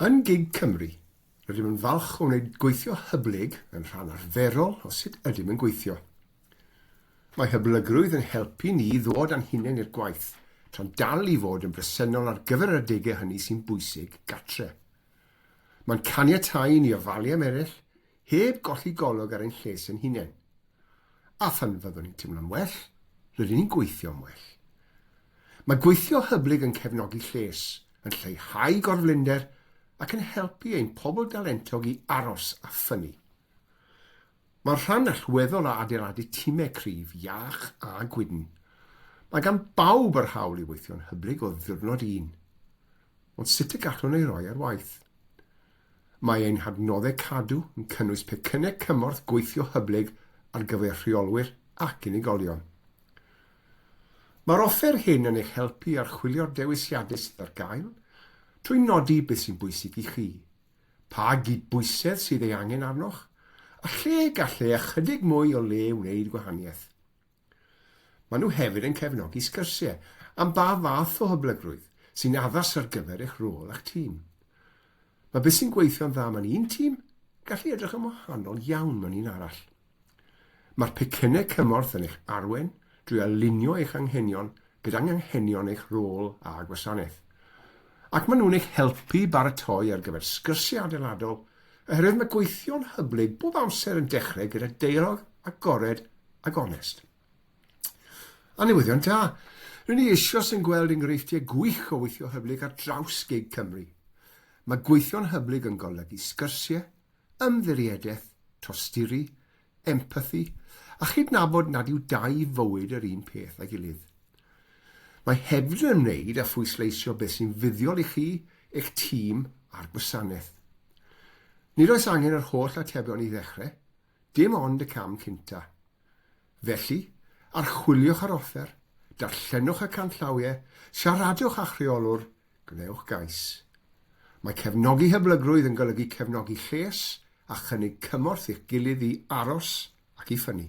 Yn gig Cymru, rydym yn falch o wneud gweithio hyblyg yn rhan arferol o sut ydym yn gweithio. Mae hyblygrwydd yn helpu ni i ddod â'n hunain i'r gwaith, tra'n dal i fod yn bresennol ar gyfer yr adegau hynny sy'n bwysig gartre. Mae'n caniatáu i ni ofalu am eraill, heb golli golwg ar ein lles ein hunain. A phan fyddwn ni'n teimlo'n well, rydyn ni'n gweithio'n well. Mae gweithio hyblyg yn cefnogi lles, yn lleihau gorflinder ac yn helpu ein pobl dalentog i aros a ffynnu. Mae'n rhan allweddol o adeiladu timau cryf, iach a gwydn. Mae gan bawb yr hawl i weithio'n hyblyg o ddiwrnod un. Ond sut y gallwn ei roi ar waith? Mae ein hadnoddau Cadw yn cynnwys pecynnau cymorth gweithio hyblyg ar gyfer rheolwyr ac unigolion. Mae'r offer hyn yn eich helpu i archwilio'r dewisiadau sydd ar gael, trwy nodi beth sy'n bwysig i chi, pa gydbwysedd sydd ei angen arnoch, a lle gallai ychydig mwy o le wneud gwahaniaeth. Maen nhw hefyd yn cefnogi sgyrsiau am ba fath o hyblygrwydd sy'n addas ar gyfer eich rôl a'ch tîm. Mae beth sy'n gweithio'n dda mewn un tîm yn gallu edrych yn wahanol iawn mewn un arall. Mae'r pecynnau cymorth yn eich arwain drwy alinio eich anghenion gydag anghenion eich rôl a gwasanaeth. Ac maen nhw'n eich helpu i baratoi ar gyfer sgyrsiau adeiladol oherwydd mae gweithio'n hyblyg bob amser yn dechrau gyda deialog agored a gonest. A newyddion da! Rŷn ni eisoes yn gweld enghreifftiau gwych o weithio hyblyg ar draws gig Cymru. Mae gweithio'n hyblyg yn golygu sgyrsiau, ymddiriedaeth, tosturi, empathi, a chydnabod nad yw dau fywyd yr un peth â'i gilydd. Mae hefyd yn ymwneud â phwysleisio beth sy'n fuddiol i chi, eich tîm a'r gwasanaeth. Nid oes angen yr holl atebion i ddechrau, dim ond y cam cyntaf. Felly, archwiliwch yr offer, darllenwch y canllawiau, siaradwch â'ch rheolwr, gwnewch gais. Mae cefnogi hyblygrwydd yn golygu cefnogi lles a chynnig cymorth i'ch gilydd i aros ac i ffynnu.